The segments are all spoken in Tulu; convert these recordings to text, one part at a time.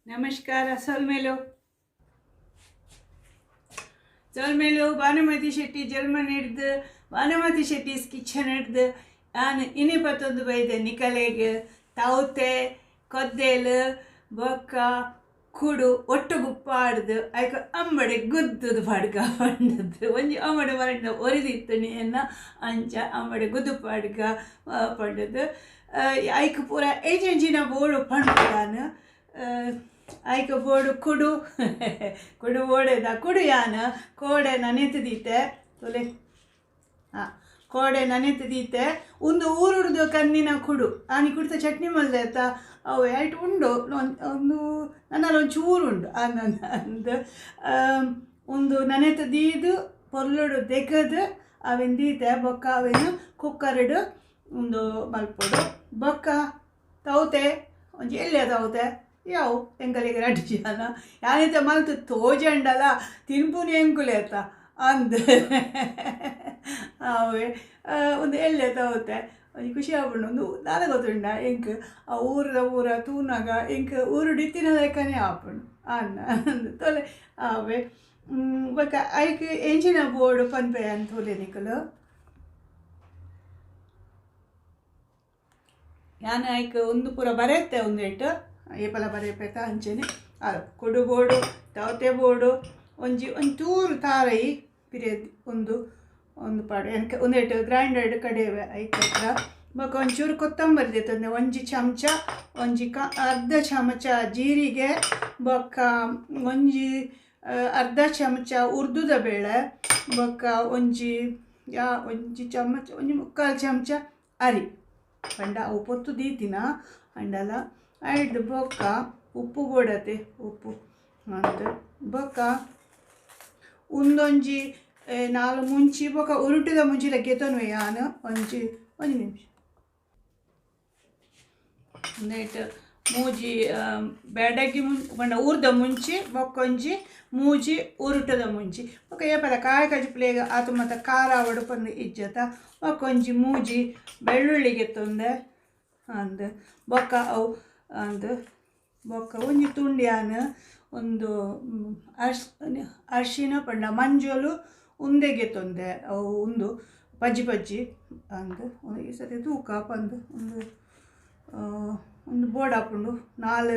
ನಮಸ್ಕಾರ ಸೊಲ್ಮೆಲು ಸೊಲ್ಮೆಲು. ಭಾನುಮತಿ ಶೆಟ್ಟಿ ಜರ್ಮನ್ ಹಿಡ್ದು, ಭಾನುಮತಿ ಶೆಟ್ಟಿಸ್ ಕಿಚನ್ ಹಿಡ್ದು ನಾನು ಇನಿ ಪತ್ತೊಂದು ಬೈದೆ ನಿಕಲೆಗ್ ತೌತೆ ಕೊದ್ದೇಲು ಬೊಕ್ಕ ಕುಡು ಒಟ್ಟು ಗುಪ್ಪಾಡ್ದು ಐಕ ಅಂಬಡೆ ಗುದ್ದುದು ಪಾಡ್ಕ ಪಂಡದ್ದು. ಒಂಜಿ ಅಂಬಡೆ ಮರಂಡ ಒರಿದಿತ್ತು ಎನ್ನ ಅಂಚ ಅಂಬಡೆ ಗುದ್ದು ಪಾಡ್ಕ ಪಂಡದ್ದು. ಐಕ್ ಪೂರ ಏಜೆಂಜಿನ ಬೋಡು ಪಂಡ. ಐಕ ಬೋಡು ಕುಡು ಕುಡು ಬೋಡೆದ ಕುಡು ಯಾನ ಕೋಡೆ ನನೆತು ದೀತೆ ತೊಲೆ. ಹಾಂ, ಕೋಡೆ ನನೆತು ದೀತೆ. ಒಂದು ಊರುಡ್ದು ಕಣ್ಣಿನ ಕುಡು ಆನಿ ಕುಡಿತ ಚಟ್ನಿ ಮಲ್ದೆತ್ತ ಅವು ಐಟ್ ಉಂಡು. ಒಂದು ನನ್ನಲ್ಲಿ ಒಂದು ಚೂರು ಉಂಡು ಅಂದು ಒಂದು ನನೆತು ದೀದು ಪೊರ್ಲುಡು ದೆಗದು ಅವಿನ ದೀತೆ. ಬೊಕ್ಕ ಅವಿನ ಕುಕ್ಕರ್ಡು ಒಂದು ಮಲ್ಪೊಡು. ಬೊಕ್ಕ ತೌತೆ ಒಂಜಿ ಎಲ್ಯ ತೌತೆ ಯಾವು ಎಂಕಲಿಗೆ ರಡ್ಡು ಜನ ಯಾನಿತ ಮಲ್ತು ತೋಜಂಡಲ ತಿನ್ಪುನಿ ಎಂಕುಲೇತ ಅಂದ್ ಅವೇ ಒಂದು ಎಲ್ಯ ತೌತೆ ಒಂಜಿ ಖುಷಿ ಆಪುಂಡು. ಒಂದು ದಾದ ಗೊತ್ತುಂಡ ಎಂಕ್ ಆ ಊರದ ಊರ ತೂನಾಗ ಎಂಕ್ ಊರುಡು ಇತ್ತಿನ ಲೆಕ್ಕನೇ ಆಪುಂಡು ಅನ್ನ ಅಂದ್ ತೊಲೆ. ಅವೇ ಬೊಕ್ಕ ಐಕ್ ಎಂಚಿನ ಬೋರ್ಡು ಪನ್ಪೆ ಅಂತ ತೋಲೆ ನಿಕುಲು. ಯಾನ್ ಐಕ್ ಒಂದು ಪೂರ ಬರೆತ್ತೆ ಒಂದೆಟ್ಟು ಏಪಲ ಬರೆಪೇತ ಅಂಚೆನೆ ಕೊಡು ಬೋಡು ತೌತೆ ಬೋಡು ಒಂಜಿ ಒಂಚೂರು ತಾರೈ ಪಿರಿಯ ಒಂದು ಒಂದು ಪಾಡು ಎನ್ಕ ಒಂದೆಟ್ಟು ಗ್ರೈಂಡರ್ಡ್ ಕಡೆವೆ ಐಕ್ ಹತ್ರ. ಬೊಕ್ಕ ಒಂಚೂರು ಕೊತ್ತಂಬರಿ ದೆತ್ತೊಂದೆ ಒಂಜಿ ಚಮಚ, ಒಂಜಿ ಕ ಅರ್ಧ ಚಮಚ ಜೀರಿಗೆ, ಬೊಕ್ಕ ಒಂಜಿ ಅರ್ಧ ಚಮಚ ಉರ್ದುದ ಬೇಳೆ, ಬೊಕ್ಕ ಒಂಜಿ ಯಾ ಒಂಜಿ ಚಮಚ ಒಂಜಿ ಮುಕ್ಕಾಲು ಚಮಚ ಅರಿ ಪಂಡ ಅವು ಪೊತ್ತು ದೀತಿನ ಅಂಡಲ. ಐಡ್ದು ಬೊಕ್ಕ ಉಪ್ಪು ಬೋಡತೆ ಉಪ್ಪು ಅಂತ. ಬೊಕ್ಕ ಒಂದೊಂಜಿ ನಾಲ್ ಮುಂಚಿ ಬೊಕ್ಕ ಉರುಟುದ ಮುಂಚಿ ಲೆಕ್ಕೆತೊನ್ವೆ ಯಾನ್ ಒಂಜಿ ಒಂಜಿ ನಿಮಿಷ. ಒಂದೈಟ್ ಮೂಜಿ ಬೇಡಗಿ ಪಂಡ ಊರ್ದ ಮುಂಚಿ ಬೊಕ್ಕೊಂಜಿ ಮೂಜಿ ಉರುಟದ ಮುಂಚಿ. ಬೊಕ್ಕ ಏಪದ ಕಾಯಿ ಕಜಿಪ್ಲೇಗ ಆತು ಮತ್ತು ಖಾರ ಆವಡು ಪಂದು ಇಜ್ಜತ. ಬೊಕ್ಕೊಂಜಿ ಮೂಜಿ ಬೆಳ್ಳುಳ್ಳಿಗೆ ತೊಂದೆ ಅಂದ್. ಬೊಕ್ಕ ಅವು ಅಂದ್ ಬೊಕ್ಕ ಒಂಜಿ ತುಂಡ್ಯಾನ್ ಒಂದು ಅರ್ಶಿನ ಪಂಡ ಮಂಜೋಲು ಉಂದೆಗೆ ತೊಂದೆ ಅವು ಒಂದು ಪಜ್ಜಿ ಪಜ್ಜಿ ಅಂದ್. ಈ ಸತಿ ತೂಕ ಪಂದು ಒಂದು ಒಂದು ಬೋರ್ಡ್ ಆಪುಂಡು. ನಾಲ್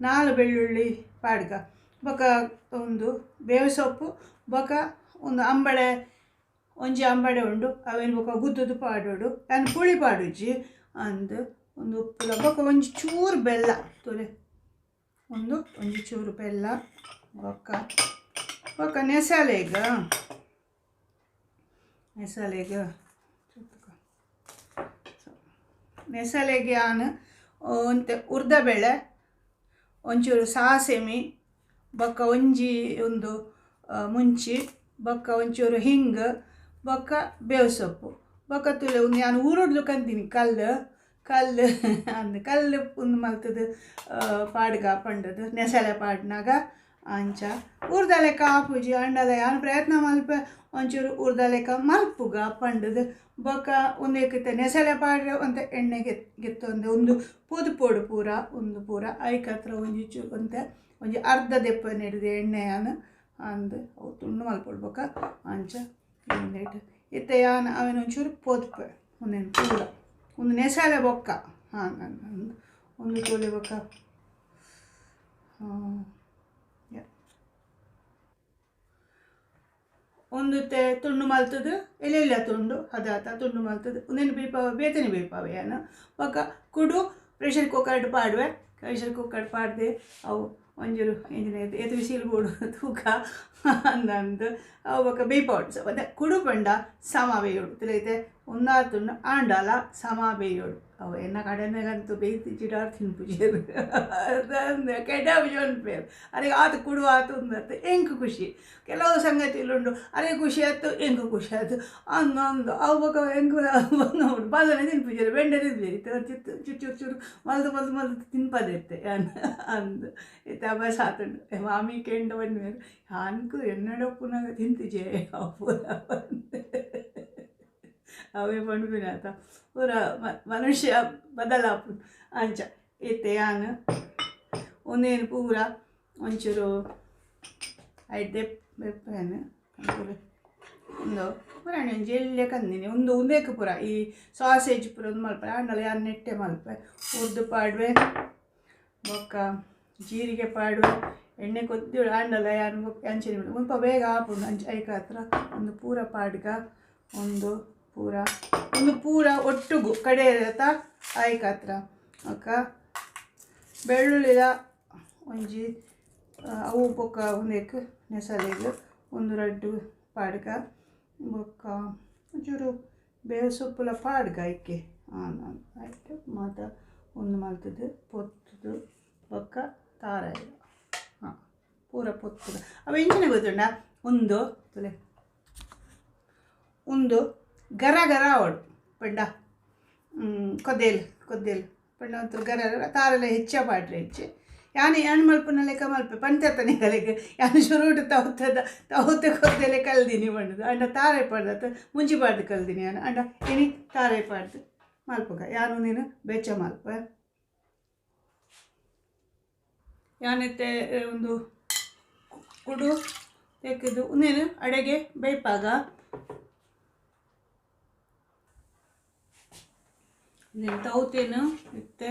ನಾಲ್ ಬೆಳ್ಳುಳ್ಳಿ ಪಾಡ್ಗ. ಬೊಕ್ಕ ಒಂದು ಬೇವು ಸೊಪ್ಪು, ಬೊಕ್ಕ ಒಂದು ಅಂಬಡೆ ಒಂಜಿ ಅಂಬಡೆ ಉಂಡು ಅವೇನು ಬೊಕ್ಕ ಗುದ್ದುದು ಪಾಡೋಡು ಯಾನ್ ಪುಳಿ ಪಾಡುಜಿ ಅಂದ್. ಒಂದು ಉಪ್ಪುಲ ಬೊಕ್ಕ ಒಂಜಿ ಚೂರು ಬೆಲ್ಲ ತೋಲೆ ಒಂದು ಒಂಜಿ ಚೂರು ಬೆಲ್ಲ. ಬೊಕ್ಕ ಬೊಕ್ಕ ನೆಸಾಲೆಗ ನೆಸಾಲೆಗ ನೆಸಾಲೆಗೆ ಆನ್ ಒಂತೆ ಉರ್ದ ಬೇಳೆ, ಒಂಚೂರು ಸಾಸೆಮಿ, ಬೊಕ್ಕ ಒಂಜಿ ಒಂದು ಮುಂಚಿ, ಬೊಕ್ಕ ಒಂಚೂರು ಹಿಂಗ್, ಬೊಕ್ಕ ಬೇವು ಸೊಪ್ಪು, ಬೊಕ್ಕ ತುಲೆ ಒಂದು ನಾನು ಊರುಡ್ಲು ಕಂತೀನಿ ಕಲ್ಲು ಕಲ್ಲು ಅಂದ್ ಕಲ್ಲು ಒಂದು ಮಲ್ತದು ಪಾಡ್ಗ ಪಂಡದು ನೆಸಲೆ ಪಾಡ್ನಾಗ ಅಂಚ ಊರ್ದ ಲೆಕ್ಕ ಆಪುಜಿ ಆಂಡಲ ಯಾನ್ ಪ್ರಯತ್ನ ಮಲ್ಪೆ ಒಂಚೂರು ಊರ್ದ ಲೆಕ್ಕ ಮಲ್ಪುಗ ಪಂಡುದು. ಬೊಕ ಉಂದೆಕ್ ಇತ್ತೆ ನೆಸಲೆ ಪಾಡ್ರೆ ಒಂತೆ ಎಣ್ಣೆ ಗೆತ್ತೊಂದು ಉಂದು ಪೊದುಪೊಡು ಪೂರ ಉಂದು ಪೂರ ಐಕತ್ರ ಒಂಜಿ ಚೂ ಒಂತೆ ಒಂಜಿ ಅರ್ಧ ದೆಪ್ಪನೆಡ್ದು ಎಣ್ಣೆ ಯಾನ್ ಅಂದ್ ಅವು ತುಂಡು ಮಲ್ಪೊಡು. ಬೊಕ ಅಂಚ ಉಂದೆಟ್ ಇತ್ತೆ ಯಾನ್ ಅವೆನ್ ಒಂಚೂರು ಪೊದುಪೆ ಉಂದೆನ್ ಪೂರ ಉಂದು ನೆಸಲೆ ಬೊಕ್ಕ ಹಾಂ ಉಂದು ತೋಲೆ ಬೊಕ್ಕ ಉಂದುತ್ತೆ ತುಂಡು ಮಲ್ತದು ಎಲ್ಲೆಲ್ಲ ತುಂಡು ಅದಾತ ತುಂಡು ಮಲ್ತದು ಉಂದೆನ್ ಬೇಪಾವ ಬೇತನೆ ಬೇಪಾವೆ ಯಾನ್. ಬೊಕ್ಕ ಕುಡು ಪ್ರೆಷರ್ ಕುಕ್ಕರ್ಡ್ ಪಾಡುವೆ. ಪ್ರೆಷರ್ ಕುಕ್ಕರ್ ಪಾಡ್ದೆ ಅವು ಒಂಜೂರು ಎಂಚಿನ ಏತ್ ವಿಸಿಲ್ ಬೋಡು ತೂಕ ಅಂದಂದು ಅವು ಬೊಕ್ಕ ಬೇಯ್ಪಾವೊಡು. ಸೊ ಕುಡು ಪಂಡ ಸಮ ಬೇಯೋಡು ತಿಳಿತೆ ಒಂದಾರು ತುಂಡು ಆಂಡಲ ಸಮ ಬೇಯೋಡು. ಅವು ಎನ್ನ ಕಡೆನಗಂತೂ ಬೇಯ್ತಿ ಜಿಡಾರ್ ತಿನ್ಪುಜೆರ್ ಕೆಡ್ಡ ಪನ್ಪೆರ್ ಅರೆಗ್ ಆತ್ ಕುಡು ಆತು ಉಂದತ್ತು ಎಂಕ್ ಖುಷಿ. ಕೆಲವು ಸಂಗತಿಲುಂಡು ಅರೆ ಖುಷಿ ಆಯ್ತು ಎಂಕ್ ಖುಷಿ ಆಯ್ತು ಅಂದು ಅಂದು ಅವು ಬೊಕ್ಕ ಎಂಕ್ ಬಾದನೆ ತಿನ್ಪುಜೆರ್ ಬೆಂಡೆ ತಿನ್ಪುಜೆರ್ ಇತ್ತೆ ಚುತ್ತು ಚೂರು ಚೂರು ಚೂರು ಮಲ್ದು ಮಲ್ದು ಮಲ್ದು ತಿನ್ಪದಿತ್ತೆ ಯಾನ್ ಅಂದು ಇತ್ತೆ ಅಭ್ಯಾಸ ಆತುಂಡು. ಮಾಮಿ ಕೆಂಡ ಪನ್ಪೆರ್ ಯಾನ್ಕು ಎನ್ನಡೊಪ್ಪುನಗ ತಿಂತಿಜೆ ಅವು ಪೂರ ಅವೇ ಪನ್ಪಿನಾತ ಪೂರ ಮನುಷ್ಯ ಬದಲಾಪುಂಡು ಅಂಚ. ಇತ್ತೆ ಯಾನ್ ಉಂದೇನು ಪೂರ ಒಂಚೂರು ಐಟ್ ದೆಪ್ಪೇನು ಉಂದು ಪೂರ ಒಂಜಿ ಎಲ್ಯ ಕಂದಿನಿ ಉಂದು ಉಂದೇಕ್ ಪೂರ ಈ ಸಾಸೇಜ್ ಪೂರ ಉಂದು ಮಲ್ಪೆ ಆಂಡಲ ಯಾನ್ ನೆಟ್ಟೆ ಮಲ್ಪೆ. ಉರ್ದು ಪಾಡುವೆ ಬೊಕ್ಕ ಜೀರಿಗೆ ಪಾಡುವೆ ಎಣ್ಣೆ ಕೊದ್ದಿ ಆಂಡಲ ಯಾನ್ ಅಂಚನೆ ಮುಲ್ಪ ಬೇಗ ಆಪುಂಡು ಅಂಚ ಐಕಾತ್ರ ಉಂದು ಪೂರ ಪಾಡ್ಗ ಉಂದು ಪೂರ ಉಂದು ಪೂರ ಒಟ್ಟುಗು ಕಡೆಯತ ಐಕಾತ್ರ. ಬೊಕ್ಕ ಬೆಳ್ಳುಳ್ಳಿದ ಒಂಜಿ ಅವು ಬೊಕ್ಕ ಉಂದೆಕ್ ನೆಸಲೆಗ್ ಒಂದು ರಡ್ಡ್ ಪಾಡ್ಗ ಬೊಕ್ಕ ಒಂಚೂರು ಬೇವು ಸೊಪ್ಪುಲ ಪಾಡ್ಗ ಐಕೆ ಆಯ್ತು ಮಾತ ಉಂದು ಮಲ್ತುದು ಪೊತ್ತುದು ಬೊಕ್ಕ ತಾರಾಯಿ ಹಾಂ ಪೂರ ಪೊತ್ತುದು ಅವು ಎಂಚಿನ ಗೊತ್ತುಂಡ ಉಂದು ತುಲೆ ಉಂದು ಗರ ಗರ ಆವೊಡು ಪಂಡ ಕೊದ್ದೇಲ್ ಕೊದ್ದೇಲ್ ಪಂಡ ಒಂಥರ ಗರ ತಾರೆಲ ಹೆಚ್ಚ ಪಾಡ್ರೆ ಹೆಚ್ಚು ಯಾನ್ ಯಾನ್ ಮಲ್ಪುನ ಲೆಕ್ಕ ಮಲ್ಪೆ ಪಂತೇತನೆ ಕಲೆಗ್ ಯಾನ್ ಶುರುಟು ತೌತದ ತೌತೆ ಕೊದ್ದೆಲೆ ಕಲ್ದಿನಿ ಪಂಡುದು ಅಂಡ ತಾರೆ ಪಾಡ್ದತ್ತ ಮುಂಚಿ ಪಾಡ್ದು ಕಲ್ದಿನಿ ಯಾನ್ ಅಂಡ ಇನಿ ತಾರೆ ಪಾಡ್ದು ಮಲ್ಪುಗ ಯಾನ್ ಉಂದೆನ್ ಬೆಚ್ಚ ಮಲ್ಪೆ. ಯಾನಿತ್ತೆ ಉಂದು ಕುಡು ತೆಕ್ಕಿದು ಉಂದೆನ್ ಅಡೆಗೆ ಬೇಯ್ಪಾಗ ಉಂದೆನ್ ತೌತೆನ್ ಇತ್ತೆ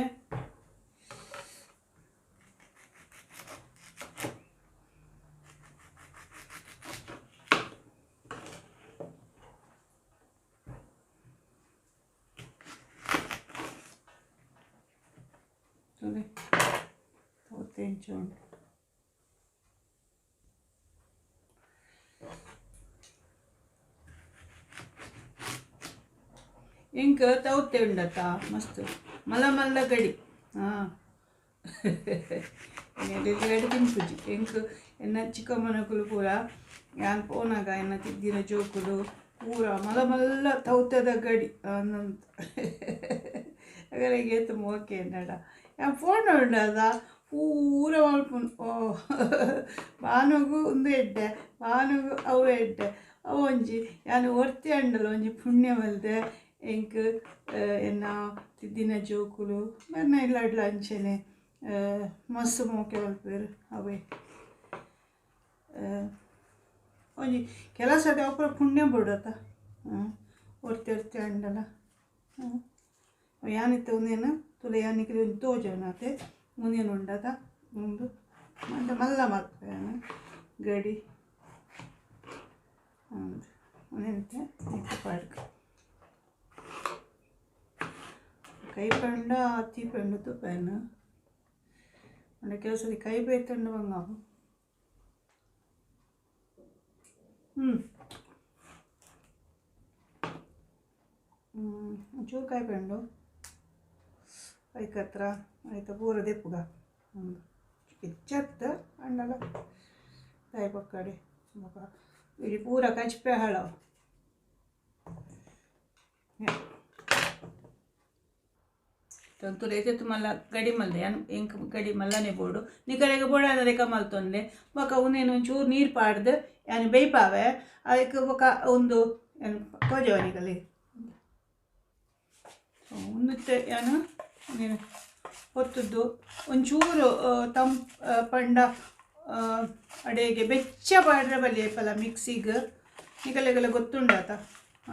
ತೂಲೆ ತೌತೆ ಎಂಚ ಉಂಡು ಎಂಕ್ ತೌತೆ ಉಂಡತ್ತ ಮಸ್ತ್ ಮಲ್ಲ ಮಲ್ಲ ಗಡಿ ಹಾಂ ಗಡಿ ತಿನ್ಪುಜಿ ಎಂಕ್ ಎನ್ನ ಚಿಕ್ಕಮ್ಮನಕುಲು ಪೂರ ಯಾನ್ ಪೋನಾಗ ಎನ್ನ ತಿದ್ದಿನ ಜೋಕುಲು ಪೂರ ಮಲ್ಲ ಮಲ್ಲ ತೌತೆದ ಗಡಿ ಅಗಲಿಗೆ ಏತ್ ಮೋಕೆ ಎನ್ನಡ ಯಾನ್ ಫೋನ್ ಉಂಡದ ಪೂರ ಮಲ್ಪುನು ಓ ಬಾನುಗು ಉಂದು ಎಡ್ಡೆ ಬಾನುಗು ಅವು ಎಡ್ಡೆ ಅವು ಒಂಜಿ ಯಾನ್ ಒರ್ತಿ ಆಂಡಲ ಒಂಜಿ ಪುಣ್ಯ ಮಲ್ದೆ ಎಂಕ್ ಎನ್ನ ತಿದ್ದಿನ ಜೋಕುಲು ಎನ್ನ ಇಲ್ಲಡ್ಲ ಅಂಚೆನೆ ಮಸ್ತ್ ಮೋಕೆ ಮಲ್ಪೆರ್ ಅವೇ ಒಂಜಿ ಕೆಲಸದ ಅವು ಪುಣ್ಯ ಬೋಡತ್ತ ಒರ್ತಿ ಒರ್ತಿ ಆಂಡಲ ಯಾನಿತ್ತೆ ಉಂದೆನ್ ತುಲೆ ಯಾನಿಕ್ಲೆ ಒಂಜಿ ತೋಜೊನಾತೆ ಉಂದೆನ್ ಉಂಡತ ಉಂದು ಮಂಡ ಮಲ್ಲ ಮಲ್ಪೆ ಯಾನ್ ಗಡಿ ಉಂದು ಉಂದೆನ್ ಇತ್ತೆ ಪಾಡ್ಕ ಕೈ ಪಂಡ ಅತಿ ಪಂಡ ತುಪೆನ್ ಅಂಡ ಕೆಲವು ಸರಿ ಕೈ ಬೇತಂಡ ಬಂಗಾಪು ಒಂಚೂರು ಕಾಯಿ ಪಂಡು ಐಕತ್ರ ಐತ ಪೂರ ದೆಪ್ಪುಗ ಉಂದು ಹೆಚ್ಚತ್ತ ಅಂಡಲ ಕಾಯಿ ಪಕ್ಕಡೆ ಬೊಕ ಇಡೀ ಪೂರ ಕಚ್ಪೆ ಹಾಳವು. ತೊಂತುಲೆ ಎತ್ತು ಮಲ್ಲ ಗಡಿ ಮಲ್ದೆ ಯಾನ್ ಎಂಕ್ ಗಡಿ ಮಲ್ಲನೆ ಬೋಡು ನಿಕಲೆಗ್ ಬೋಡಾದರೆ ಮಲ್ತೊಂಡೆ ಬೊಕ ಉಂದೆನ್ ಒಂಚೂರು ನೀರು ಪಾಡ್ದು ಯಾನ್ ಬೇಯ್ಪಾವೆ ಅದಕ್ಕೆ ಬೊಕ ಒಂದು ಯಾನ್ ತೋಜವ ನಿಕಲೆಗ್ ಉಂದಿತ್ತೆ ಯಾನ್ ಉಂದೆನ್ ಪೊತ್ತುದು ಒಂಚೂರು ತಂಪ್ ಪಂಡ ಅಡೆಗೆ ಬೆಚ್ಚ ಪಾಡ್ರೆ ಬಲ್ಲಿ ಏಪಲ ಮಿಕ್ಸಿಗ್ ನಿಕಲೆಗೆಲ್ಲ ಗೊತ್ತುಂಡಾತ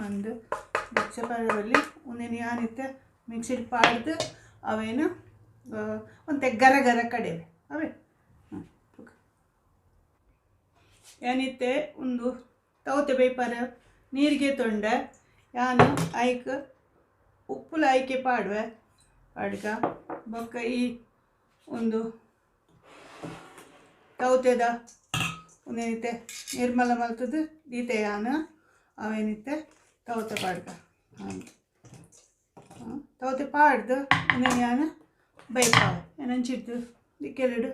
ಅಂದ್ ಬೆಚ್ಚ ಪಾಡ್ರೆ ಬಲ್ಲಿ ಉಂದೆನ್ ಯಾನಿತ್ತೆ ಮಿಕ್ಸಿಡ್ ಪಾಡ್ದು ಅವೇನು ಒಂತೆ ಗರ ಗರ ಕಡೆವೆ ಅವೇ ಯಾನಿತ್ತೆ ಒಂದು ತೌತೆ ಬೇಯ್ಪಾರ ನೀರಿಗೆ ತೊಂಡೆ ಯಾನು ಐಕ್ ಉಪ್ಪುಲ ಐಕೆ ಪಾಡುವೆ ಪಾಡ್ಕ ಬೊಕ್ಕ ಈ ಒಂದು ತೌತೆದ ಒಂದೇನಿತ್ತೆ ನಿರ್ಮಲ ಮಲ್ತದ್ದು ದೀತೆ ಯಾನು ಅವೇನಿತ್ತೆ ತೌತೆ ಪಾಡ್ಕ ತೌತೆ ಪಾಡ್ದು ಒಂದೇನು ಯಾನು ಬೇಯ್ಪಾವೆ ಏನಂಚಿಡ್ದು ದಿಕ್ಕೆಲೆಡು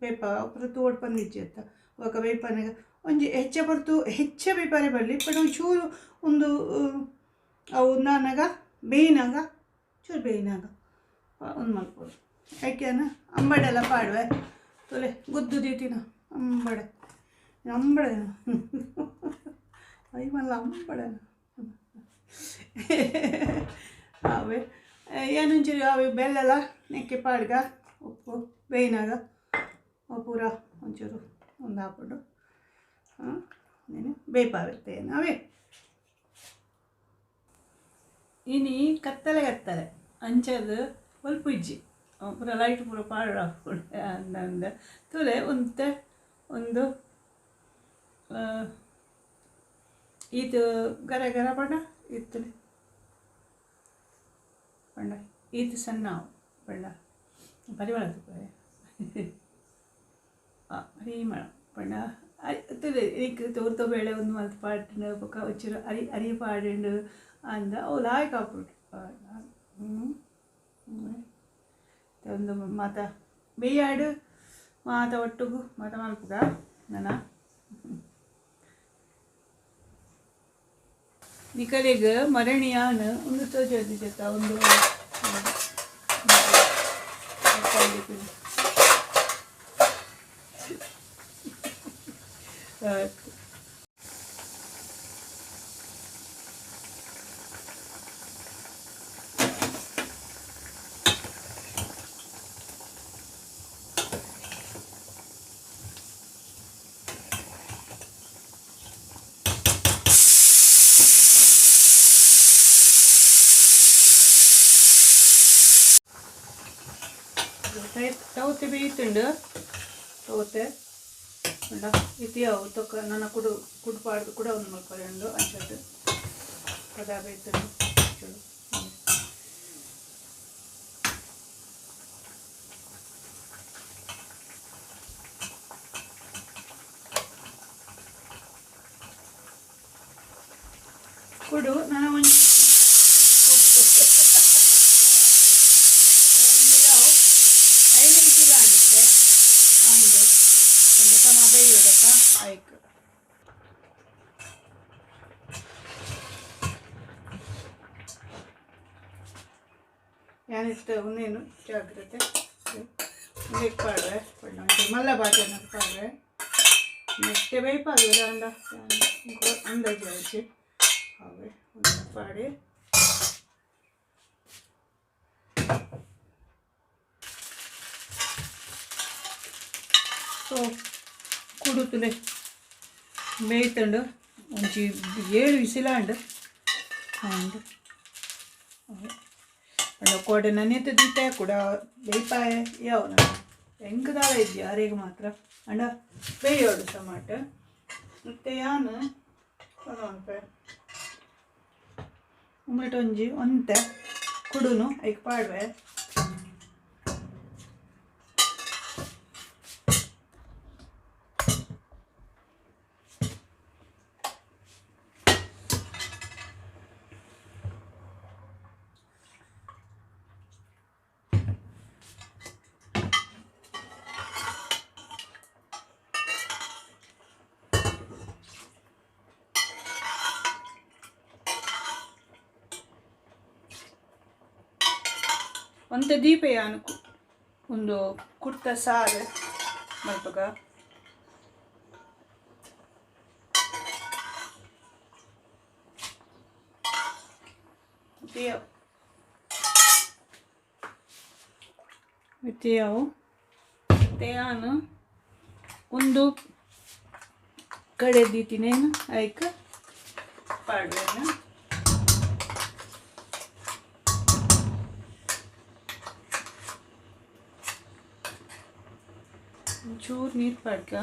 ಬೇಯ್ಪಾವೆ ಅಪುರ ತೋಡ್ ಪಂದಿಜ್ಜಿ ಅತ್ತ ಬೊಕ ಬೇಯ್ಪಾನಾಗ ಒಂಜಿ ಹೆಚ್ಚ ಪೊರ್ತು ಹೆಚ್ಚ ಬೇಯ್ಪಾರೆ ಬರಲಿ ಬಟ್ ಒಂಚೂರು ಒಂದು ಅವು ನಾನಾಗ ಬೇಯ್ನಾಗ ಚೂರು ಬೇಯ್ನಾಗ ಒಂದು ಮಲ್ಪೊಡು ಐಕೆನ ಅಂಬಡೆಲ್ಲ ಪಾಡುವೆ ತೊಲೆ ಗುದ್ದು ದೀತಿನ ಅಂಬಡೆ ಅಂಬಡೆ I ಮಲ್ಲ ಅಂಬಡೆ ಅವೇ ಏನೊಂಚೂರು ಅವೆ ಬೆಲ್ಲೆಲ್ಲ ನೆಕ್ಕೆ ಪಾಡ್ಗ ಉಪ್ಪು ಬೇಯ್ನಾಗ ಪೂರ ಒಂಚೂರು ಒಂದು ಹಾಕ್ಬಿಟ್ಟು ನೀನು ಬೇಯ್ಪಾವಿತ್ತೆ ಅವೇ ಇನಿ ಕತ್ತಲೆ ಕತ್ತಲೆ ಅಂಚದ ಒಲ್ಪ ಇಜ್ಜಿ ಪೂರ ಲೈಟ್ ಪೂರ ಪಾಡು ಹಾಕ್ಕೊಂಡು ಅಂದ ತುಲೆ ಒಂತೆ ಒಂದು ಈತ ಗರ ಗರ ಪಂಡ ಇತ್ತಲೆ ಪಂಡ ಈತ ಸಣ್ಣ ಪಂಡ ಪರಿಮಳ ಪರಿಮಳ ಪಂಡ ತುಲೆ ಎಂಕ್ ತೋರ್ತ ಬೇಳೆ ಒಂದು ಮಲ್ತ್ ಪಾಡ್ಂಡ್ ಬೊಕ ಒಂಚೂರು ಅರಿ ಅರಿ ಪಾಡ್ಂಡ್ ಅಂದ ಅವು ಲಾಯ್ಕ್ ಆಪುಂಡು ಒಂದು ಮಾತ ಬೇಯಾಡು ಮಾತ ಒಟ್ಟುಗು ಮಾತ ಮಲ್ಪುಗ ನನ ನಿಕಲೆಗ್ ಮರಣಿಯಾನ್ ಒಂದು ತೋಜೊಂದು ಜೊತೆ ಒಂದು ತೌತೆ ಬೇಯ್ತುಂಡು ತೌತೆ ಉಂಡ ಇತಿಯಾವು ತೊಕ್ಕ ನನ್ನ ಕುಡು ಕುಡು ಪಾಡ್ದು ಕೂಡ ಒಂದು ಮಲ್ಪರೆ ಉಂಡು ಅಂಚದ್ದು ಪದ ಬೇಯ್ತುಂಡು ಚೂರು ಕುಡು ನನ್ನ ಒಂಜಿ ಐದು ವಿಸಿಲ್ ಆಂಡಿತ್ತೆ ಅಂದು ಒಂದು ಸಮ ಬೇಯುವುದಕ್ಕ ಐಕ್ ಯಾನಿತ್ತೆ ಒಂದೇನು ಜಾಗ್ರತೆ ಉಂದೆಕ್ ಪಾಡ್ವೆ ಪಂಡ ಒಂಚೂರು ಮಲ್ಲ ಬಾಜನ ಪಾಡ್ವೆ ನೆಕ್ಸ್ಟ್ ಬೇಯ್ಪಾದು ಅಂಡ ಅಂದಾಜು ಆಯ್ತು ಅವೇ ಒಂದು ಪಾಡಿ ಸೊ ಕುಡುತುಲೆ ಬೇಯ್ತುಂಡು ಒಂಜಿ 7 ವಿಸಿಲಾಂಡ್ ಅಂಡ್ ಪಂಡ ಕೋಡೆ ನನೆತ್ ದೀತೆ ಕುಡ ಬೇಯ್ಪಾಯ ಯಾವು ಎಂಕ್ ದಾಲ ಇಜ್ಜಿ ಅರೆಗ್ ಮಾತ್ರ ಅಂಡ ಬೇಯೋಡು ಟಮಾಟ ಮತ್ತು ಯಾನ್ ಮನ್ಪೆ ಉಂಬೆಟ್ ಒಂಜಿ ಒಂತೆ ಕುಡುನು ಐಕ್ ಪಾಡ್ವೆ ಒಂತೆ ದೀಪೆ ಯಾನ್ ಒಂದು ಕುರ್ತ ಸಾರು ಮಲ್ಪಗ. ಮಿತಿಯವು ತೇಯಾನು ಒಂದು ಕಡೆ ದೀತಿನೇನು ಐಕ್ ಪಾಡ್ವೇನು. ಒಂಚೂರು ನೀರು ಪಾಡ್ಕ.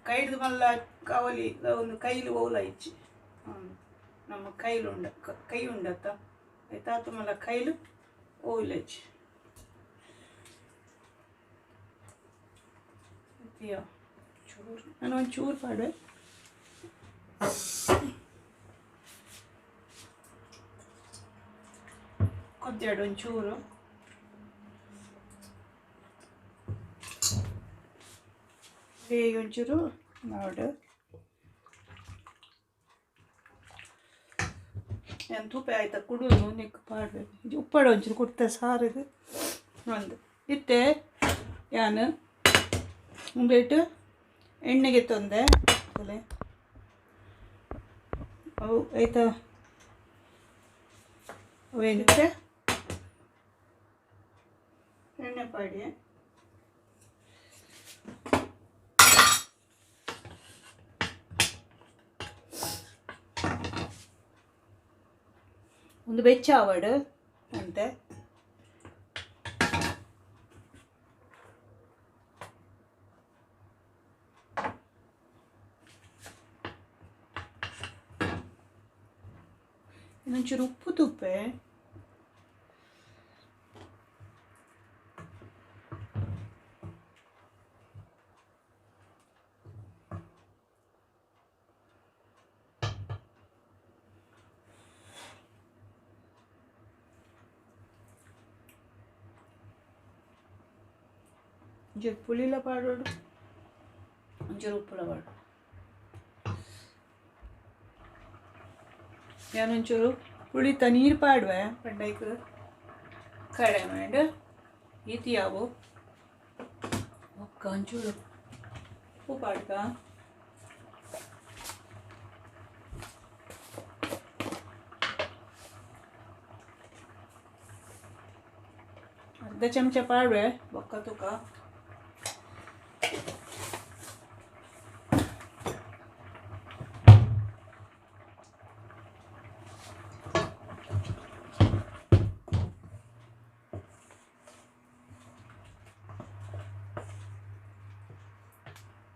ಕೈಡ್ದು ಮಲ್ಲ ಕಾವಲಿ ಒಂದು ಕೈಲಿ ಓಲ ಇಚ್ಚಿ ನಮ್ಮ ಕೈಲು ಉಂಡ ಕೈ ಉಂಡತ್ತ ಆಯ್ತಾತು ಮಲ್ಲ ಕೈಲು ಓಲಚ್ಚಿ ಚೂರು ನಾನು ಒಂದು ಚೂರು ಪಾಡುವೆ. ಕೊದ್ದೆರಡು ಒಂಚೂರು ಬೇಗ ಒಂಚೂರು ನಾಡು ನಾನು ತೂಪೆ ಆಯ್ತಾ ಕುಡುದು ನೆಕ್ ಪಾಡ್ಬೇಕು. ಉಪ್ಪಾಡು ಒಂಚೂರು ಕೊಡ್ತಾ ಸಾರಿಗೆ ಒಂದು ಇತ್ತೆ ಯಾನು ಉಂಬೇಟು ಎಣ್ಣೆಗೆ ತಂದೆ ಅಲೆ ಅವು ಆಯ್ತಾ ಅವೇನಿತ್ತೆ ಎಣ್ಣೆ ಪಾಡಿ. ಒಂದು ಬೆಚ್ಚ ಆವಡು ಅಂತೆ ಇನ್ನೊಂಚೂರು ಉಪ್ಪು ತುಪ್ಪೆ. ಒಂಚೂರು ಪುಳಿಲ ಪಾಡೋಡು ಒಂಚೂರು ಉಪ್ಪುಲ ಪಾಡು. ಯಾನೊಂಚೂರು ಪುಳಿತ ನೀರು ಪಾಡುವೆ ಪಂಡೈಕ್ ಕಡೆ ಮಾಡಿ ಈತಿ ಯಾವು ಒಕ್ಕ ಒಂಚೂರು ಉಪ್ಪು ಪಾಡ್ಕ. ಅರ್ಧ ಚಮಚ ಪಾಡುವೆ ಬೊಕ್ಕ ತುಕ.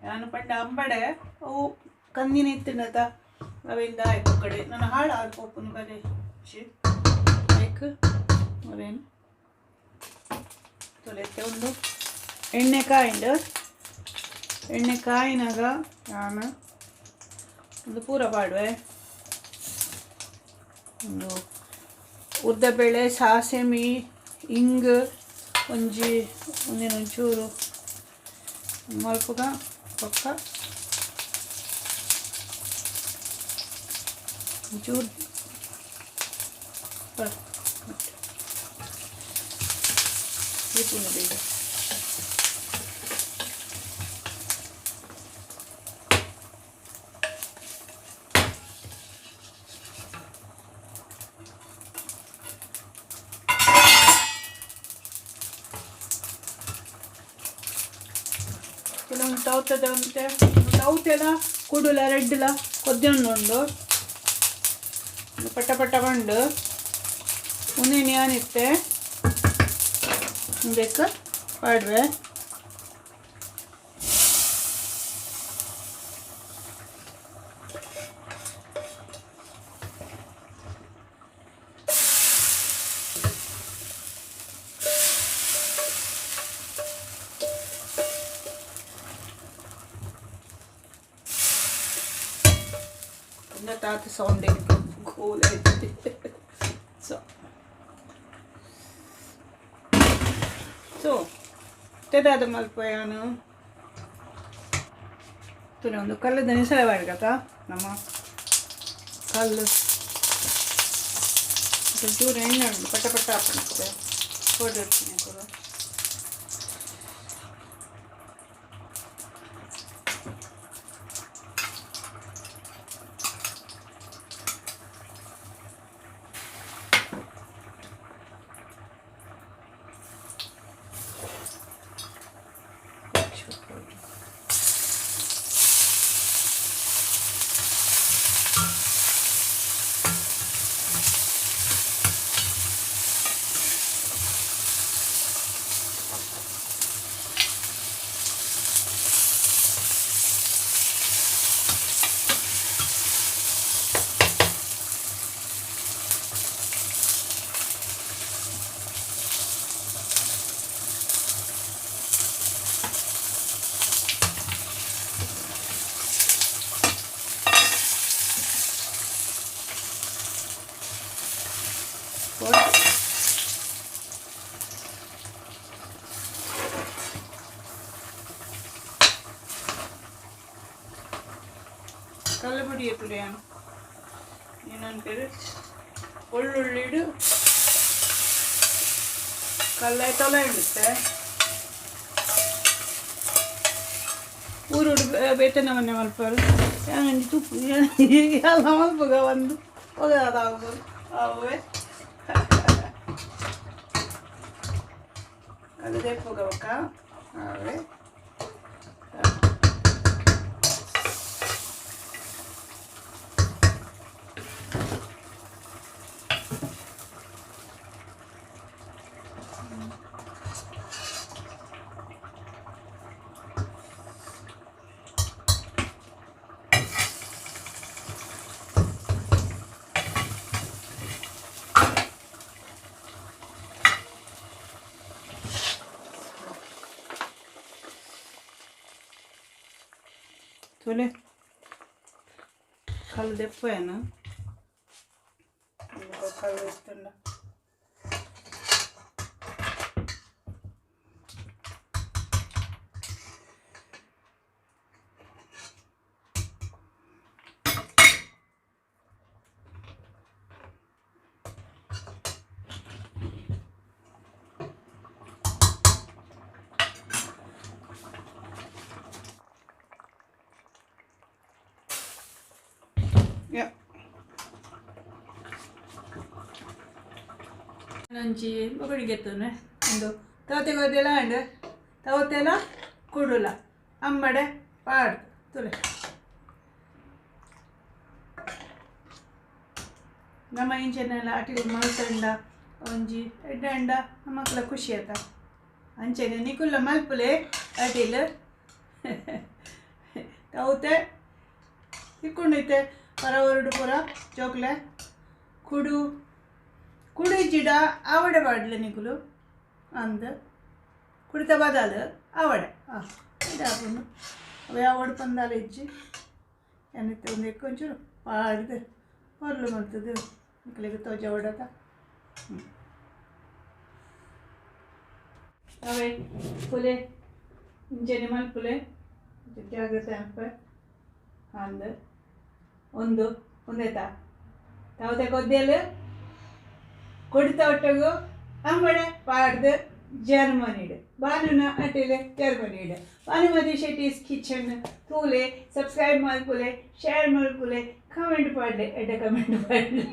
ನಾನು ಪಂಡ ಅಂಬಡೆ ಅವು ಕಂದಿನ ಇತ್ತಿನತ ಅವಿಂದ ಆಯ್ತು ಕಡೆ ನಾನು ಹಾಳು ಆಡ್ಪೋಪುನ ಬರೆ ಲೈಕ್ ಅವೇನು ತೊಲೆತ್ತೆ ಒಂದು ಎಣ್ಣೆ ಕಾಯಿಂಡು ಎಣ್ಣೆ ಕಾಯಿನಾಗ ನಾನು ಒಂದು ಪೂರ ಪಾಡುವೆ. ಒಂದು ಉದ್ದಬೇಳೆ ಸಾಸೆಮಿ ಇಂಗ್ ಒಂಜಿ ಒಂದಿನೊಂಚೂರು ಮಲ್ಪುಗ ಪಕ್ಕ ಒಂಚೂರು ಬೇಗ ಕೆಲವೊಂದು ತೌತದ ಉಂಟೆ ತೌತೆಲ್ಲ ಕುಡುಲ ರೆಡ್ಲ ಕೊದ್ದೊಂಡು ಪಟ್ಟ ಪಟ್ಟ ಬಂಡು ಒಂದೇನು ಏನಿತ್ತೆ ಬೇಕು ಪಾಡುವೆ. ತಾತ ಸೌಂಡ್ ಕೂಲ್ ಸೊ ಸೊ ತೆದಾದ ಮಲ್ಪಯಾನು ತುನೆ ಒಂದು ಕಲ್ಲದ ನಿಸಳೆ ಬಾಡ್ಗತ್ತ ನಮ್ಮ ಕಲ್ಲು ಚೂರು ಎಣ್ಣೆ ಉಂಟು ಪಟ್ಟ ಪಟ್ಟ ಹಾಕ್ತದೆ ಕೊಡಿರ್ತೀನಿ ಕೂಡ. ಕಲ್ಲುಪುಡಿ ಎತ್ತುಡೆಯಾನು ಇನ್ನೊಂದು പേര് ಒಳ್ಳುಳ್ಳಿಡು ಕಲ್ಲ ತೊಲೆ ಇಡುತ್ತೆ ಊರುಡು ಬೇತನ ಮನೆ ಮಲ್ಪರು ಯಾನಂಜಿ ತುಪ್ಪು ಎಲ್ಲ ಮಲ್ಪುಗ ಒಂದು ಹೋಗದಾವು ಅವೇ ಅದು ದೆಪ್ಪುಗ ಬೊಕ್ಕ ಅವೇ ತೋಲೆ ಕಲ್ಲು ದೆಪ್ಪೇನು ಕಲ್ಲು ಇತ್ತುಂಡ ನಂಜಿ ಬೊಗಡಿಗೆತ್ತುನೆ ಒಂದು ತವತೆ ಗೊದ್ದೆಲ್ಲ ಅಂಡ್ ತವತೆಲ ಕುಡುಲ ಅಂಬಡೆ ಪಾಡ್ ತುಲೆ ನಮ್ಮ ಇಂಚನೆಲ್ಲ ಅಟಿಲು ಮಲ್ತಂಡ ಒಂಜಿ ಎಡ್ಡಂಡ ನಮ್ಮಕ್ಲ ಖುಷಿ ಆತ ಅಂಚೆನೆ ನಿಕುಲ್ಲ ಮಲ್ಪುಲೆ ಅಟಿಲ್ ತವತೆ ತಿಕ್ಕೊಂಡೈತೆ ಪರವರುಡು ಪೂರ ಚೋಕ್ಲೆ ಕುಡು ಕುಡು ಜಿಡ ಆವಡೆ ಪಾಡ್ಲೆ ನಿಕುಲು ಅಂದ್ ಕುಡಿತ ಬದಲು ಆವಡೆ ಹಾಂ ಇದಾಪುಂಡು ಅವು ಯಾವಡು ಪಂದಾಲ ಇಜ್ಜಿ ಎನ್ನತ್ತೆ ಒಂದು ಒಂಚೂರು ಪಾಡ್ದು ಪೊರ್ಲು ಮಲ್ತದು ನಿಕುಲೆಗ್ ತೋಜ ಅವೇ ಪುಲೆ ಇಂಚೆನೆ ಮಲ್ಪುಲೆ ಜಾಗ್ರತೆ ಅನ್ಪೆ ಅಂದ್ ಒಂದು ಒಂದೇತ ತಾವತೆ ಕೊದ್ದೆಲ್ ಕೊಡಿತ ಒಟ್ಟಗು ಅಂಬಡೆ ಪಾಡ್ದು ಜರ್ಮನಿಡ್ ಬಾನುನ ಅಟೆಲೆ ಜರ್ಮನಿಡ್ ಭಾನುಮತಿ ಶೆಟ್ಟೀಸ್ ಕಿಚನ್ ತೂಲೆ ಸಬ್ಸ್ಕ್ರೈಬ್ ಮಲ್ಪುಲೆ ಶೇರ್ ಮಲ್ಪುಲೆ ಕಮೆಂಟ್ ಪಾಡ್ಲೆ ಎಡ್ಡೆ ಕಮೆಂಟ್ ಪಾಡ್ಲೆ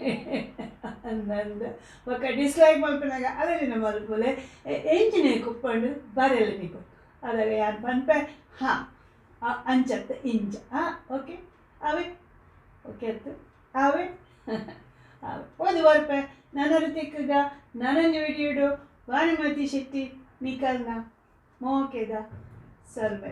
ಅಂದಂದು ಬೊಕ ಡಿಸ್ಲೈಕ್ ಮಲ್ಪುನಾಗ ಅದನ್ನ ಮಲ್ಪುಲೆ ಎಂಚಿನ ಕುಪ್ಪಂಡು ಬರೆಲ್ಲ ನಿಕು ಅದಾಗ ಯಾರು ಪನ್ಪೆ ಹಾಂ ಅಂಚತ್ತ ಇಂಚ ಹಾಂ ಓಕೆ ಅವೇ ಓಕೆ ಅತ್ತು ಅವೇ ಓದು ಬರ್ಪೆ ನನರು ತಿಕ್ಕಗ ನನಂಜಿ ವಿಡಿಯೋಡು ಭಾನುಮತಿ ಶೆಟ್ಟಿ ನಿಕಲ್ನ ಮೋಕೆದ ಸರ್ವೆ.